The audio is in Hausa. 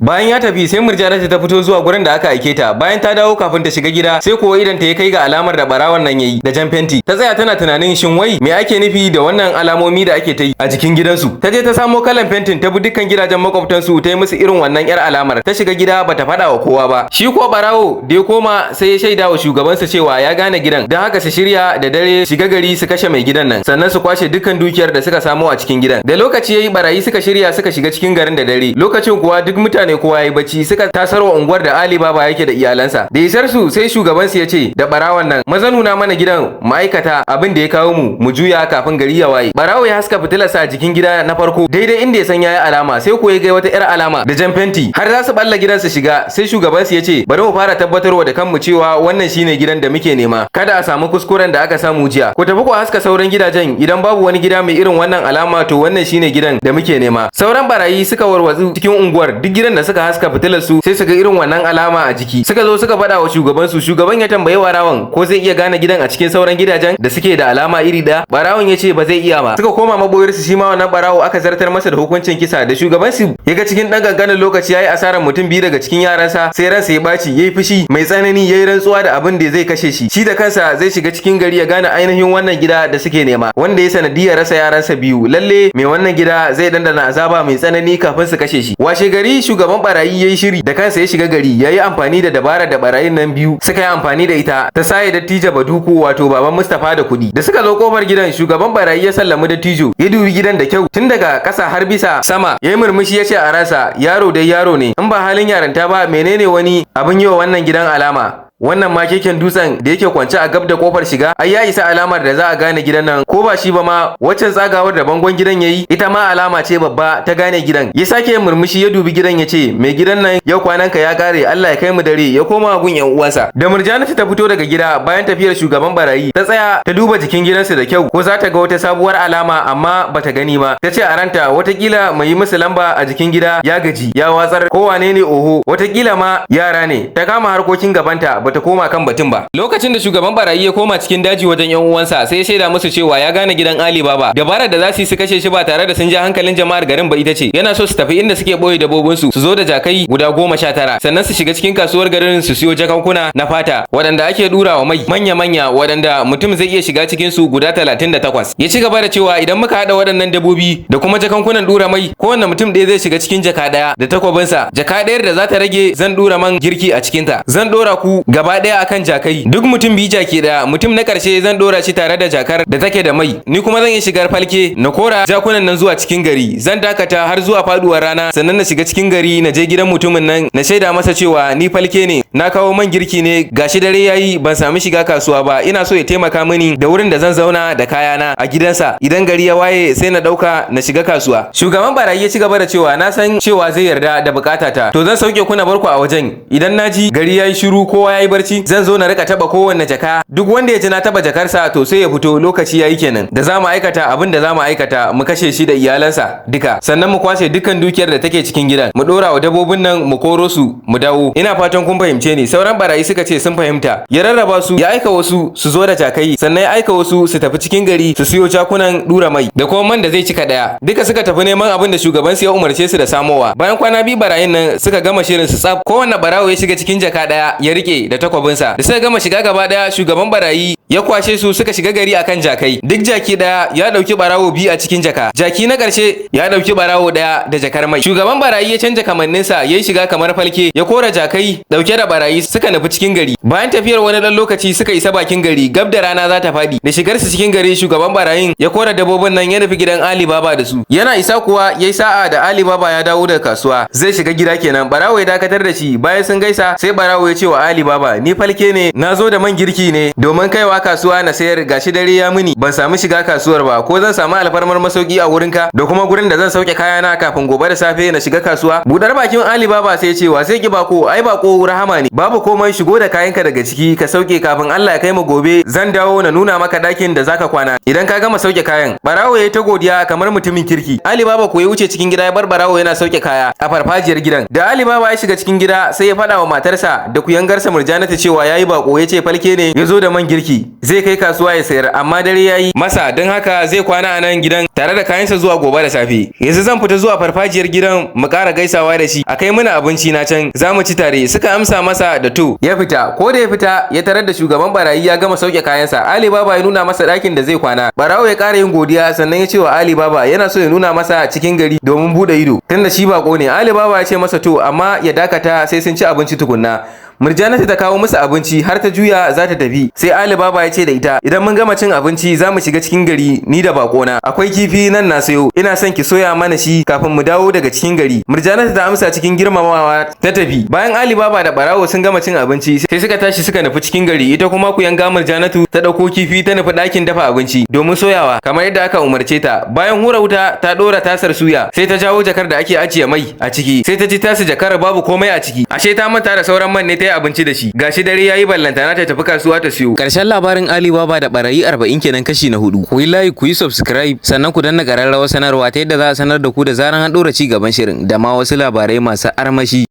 Bayan ya tafi, sai Murjanatu ta fito zuwa gurin da aka aike ta. Bayan ta dawo, kafin ta shiga gida, sai kuwa idan ta ya kai ga alamar da barawon nan yayi da jan fenti. Ta tsaya tana tunanin, shin wai me ake nufi da wannan alamomi da ake ta yi a jikin gidansu? Ta je ta samo kalan fentin, ta bi dukkan gidajen makwabtansu, ta yi musu irin wannan yar alamar. Ta shiga gida bata faɗa wa kowa ba. Shi ko barawo da ya koma, sai ya shaida wa shugabansa cewa ya gane gidan, don haka su shirya da dare shiga gari su kashe mai gidan nan, sannan su kwashe dukkan dukiyar da suka samo a cikin gidan. Da lokaci yayi, barayi suka shirya suka shiga cikin garin da dare. Lokacin kuwa duk mutane kowa yayi bacci, suka tasarwa unguwar da Ali Baba yake da iyalansa. Da isar su, sai shugabansu ya ce da barawon nan, "Maza nuna mana gidan, ma'aikata abin da ya kawo mu, mu juya kafin gari ya waye." Barawo ya haska fitilarsa a jikin gida na farko, daidai inda ya san yayi alama. Sai ko ya ga wata yar alama da jan fenti. Har za su balla gidan su shiga, sai shugabansu ya ce, "Bari mu fara tabbatarwa da kanmu cewa wannan shine gidan da muke nema, kada a samu kuskuren da aka samu jiya. Ku tafi ku haska sauran gidajen, idan babu wani gida mai irin wannan alama, to wannan shine gidan da muke nema." Sauran barayi suka warwatsu cikin unguwar. Duk gidan da suka haska fitilar su, sai su ga irin wannan alama a jiki. Suka zo suka faɗa wa shugaban su. Shugaban ya tambayi barawon ko zai iya gane gidan a cikin sauran gidajen da suke da alama iri ɗaya. Barawon ya ce ba zai iya ba. Suka koma maboyar su. Shi ma wannan barawo aka zartar masa da hukuncin kisa. Da shugaban su ya ga cikin ɗan kankanin lokaci yayi asarar mutum biyu daga cikin yaransa, sai ransa ya ɓaci, yayi fushi mai tsanani, yayi rantsuwa da abin da zai kashe shi, shi da kansa zai shiga cikin gari ya gane ainihin wannan gida da suke nema, wanda ya sanadiyar rasa yaransa biyu. Lalle mai wannan gida zai dandana azaba mai tsanani kafin su kashe shi. Washe gari, shugaban barayi yayi shiri, da kansa ya shiga gari, yayi amfani da dabarar da barayin nan biyu suka yi amfani da ita ta saye dattijo Baduku, wato baban Mustapha, da kuɗi. Da suka zo kofar gidan, shugaban barayi ya sallami dattijo, ya dubi gidan da kyau tun daga ƙasa har bisa sama, yayi murmushi, ya ce a ransa, "Yaro dai yaro ne, in ba halin yarinta ba, menene wani abin yi wa wannan gidan alama? Wannan ma keken dutsen da yake kwance a gab da kofar shiga ai ya isa alamar da za a gane gidan nan. Ko ba shi ba ma, waccan tsagawar da bangon gidan yayi, ita ma alama ce babba ta gane gidan." Ya sake murmushi, ya dubi gidan, ya ce, "Mai gidan nan, yau kwananka ya kare, Allah ya kai mu dare." Ya koma gun yan uwansa. Da Murjanatu ta fito daga gida bayan tafiyar shugaban barayi, ta tsaya ta duba jikin gidansu da kyau ko za ta ga wata sabuwar alama, amma bata gani ba. Ta ce a ranta, watakila mai yi musu lamba a jikin gida ya gaji ya watsar, ko wane ne oho, watakila ma yara ne. Ta kama harkokin gabanta, bata koma kan batun ba. Lokacin da shugaban barayi ya koma cikin daji wajen yan uwansa, sai ya shaida musu cewa ya gane gidan Ali Baba. Dabarar da za su yi su kashe shi ba tare da sun ja hankalin jama'ar garin ba ita ce, yana so su tafi inda suke boye dabbobin su, su zo da jakai guda 19, sannan su shiga cikin kasuwar garin su siyo jakankuna na fata waɗanda ake dura wa mai, manya manya, waɗanda mutum zai iya shiga cikin su, guda 38. Ya ci gaba da cewa, "Idan muka haɗa waɗannan dabbobi da kuma jakankunan dura mai, kowanne mutum ɗaya zai shiga cikin jaka ɗaya da takwabinsa. Jaka ɗayar da za ta rage, zan dura man girki a cikinta. Zan ɗora ku gaba ɗaya akan jakai, duk mutum biyu jaki ɗaya. Mutum na ƙarshe zan ɗora shi tare da jakar da take da mai. Ni kuma zan yi shigar falke na kora jakunan nan zuwa cikin gari. Zan dakata har zuwa faduwar rana, sannan na shiga cikin gari, na je gidan mutumin nan, na shaida masa cewa ni falke ne, na kawo man girki ne, gashi dare yayi, ban sami shiga kasuwa ba. Ina so ya taimaka mini da wurin da zan zauna da kayana a gidansa. Idan gari ya waye, sai na ɗauka na shiga kasuwa." Shugaban barayi ya ci gaba da cewa, "Na san cewa zai yarda da bukatata. To, zan sauke ku na barku a wajen. Idan na ji gari yayi shiru, kowa yayi barci, zan zo na rika taba kowanne jaka. Duk wanda ya ji na taba jakarsa, to sai ya fito. Lokaci yayi kenan da za mu aikata abin da za mu aikata, mu kashe shi da iyalansa duka, sannan mu kwashe dukkan dukiyar da take cikin gidan, mu dora wa dabbobin nan, mu koro su mu dawo. Ina fatan kun fahimce ni." Sauran barayi suka ce sun fahimta. Ya rarraba su, ya aika wasu su zo da jakai, sannan ya aika wasu su tafi cikin gari su siyo jakunan dura mai da kuma man da zai cika daya. Duka suka tafi neman abin da shugaban su ya umarce su da samowa. Bayan kwana 2, barayin nan suka gama shirin su tsaf. Kowanne barawo ya shiga cikin jaka daya, ya rike da takwabinsa. Da suka gama shiga gaba daya, shugaban barayi ya kwashe su suka shiga gari akan jakai. Duk jaki daya ya dauki barawo biyu a cikin jaka. Jaki na karshe ya dauki barawo daya da jakar mai. Shugaban barayi ya canja kamanninsa, ya yi shiga kamar falke, ya kora jakai dauke da barayi suka nufi cikin gari. Bayan tafiyar wani dan lokaci, suka isa bakin gari gab da rana za ta fadi. Da shigar su cikin gari, shugaban barayin ya kora dabbobin nan, ya nufi gidan Ali Baba da su. Yana isa kuwa, yayi sa'a da Ali Baba ya dawo daga kasuwa, zai shiga gida kenan. Barawo ya dakatar da shi. Bayan sun gaisa, sai barawo ya ce wa Ali Baba, "Ni falke ne, na zo da man girki ne domin kaiwa kasuwa na sayar. Gashi dare ya muni, ban samu shiga kasuwar ba. Ko zan samu alfarmar masauki a wurinka da kuma gurin da zan sauke kayana kafin gobe da safe na shiga kasuwa?" Budar bakin Ali Baba sai ya ce, "Wa zai ki bako? Ai bako rahama ne. Babu komai, shigo da kayanka daga ciki ka sauke. Kafin Allah ya kai mu gobe, zan dawo na nuna maka dakin da zaka kwana idan ka gama sauke kayan." Barawo ya yi ta godiya kamar mutumin kirki. Ali Baba ko ya wuce cikin gida, ya bar barawo yana sauke kaya a farfajiyar gidan. Da Ali Baba ya shiga cikin gida, sai ya faɗa wa matarsa da kuyangarsa Murjana. Murjanatu cewa yayi bako. Ya ce falke ne ya zo da man girki, zai kai kasuwa ya sayar, amma dare yayi masa, don haka zai kwana a nan gidan tare da kayansa zuwa gobe da safe. Yanzu zan fita zuwa farfajiyar gidan mu ƙara gaisawa da shi, a kai mana abinci na can, za mu ci tare. Suka amsa masa da to. Ya fita. Ko da ya fita, ya tarar da shugaban barayi ya gama sauke kayansa. Ali Baba ya nuna masa ɗakin da zai kwana. Barawo ya ƙara yin godiya, sannan ya ce wa Ali Baba yana so ya nuna masa cikin gari domin bude ido, tunda shi bako ne. Ali Baba ya ce masa to, amma ya dakata sai sun ci abinci tukunna. Murjanatu ta kawo musu abinci, har ta juya za ta tafi, sai Ali Baba ya ce da ita, "Idan mun gama cin abinci, za mu shiga cikin gari ni da bakona. Akwai kifi nan na sayo, ina son ki soya mana shi kafin mu dawo daga cikin gari." Murjanatu ta amsa cikin girmamawa ta tafi. Bayan Ali Baba da Barawo sun gama cin abinci, sai suka tashi suka nufi cikin gari. Ita kuma kuyanga Murjanatu ta dauko kifi, ta nufi ɗakin dafa abinci domin soyawa kamar yadda aka umarce ta. Bayan hura wuta, ta dora tasar suya, sai ta jawo jakar da ake ajiye mai a ciki, sai ta ji tasu jakar babu komai a ciki. Ashe ta manta da sauran man ne ta yi abinci da shi. Gashi dare yayi, ballantana ta tafi kasuwa ta siyo. Karshen labarin Ali Baba da Barayi 40 kenan, kashi na hudu. Ku yi like, ku yi subscribe, sannan ku danna ƙararrawar sanarwa ta yadda za a sanar da ku da zaran an ɗora ci gaban shirin da ma wasu labarai masu armashi.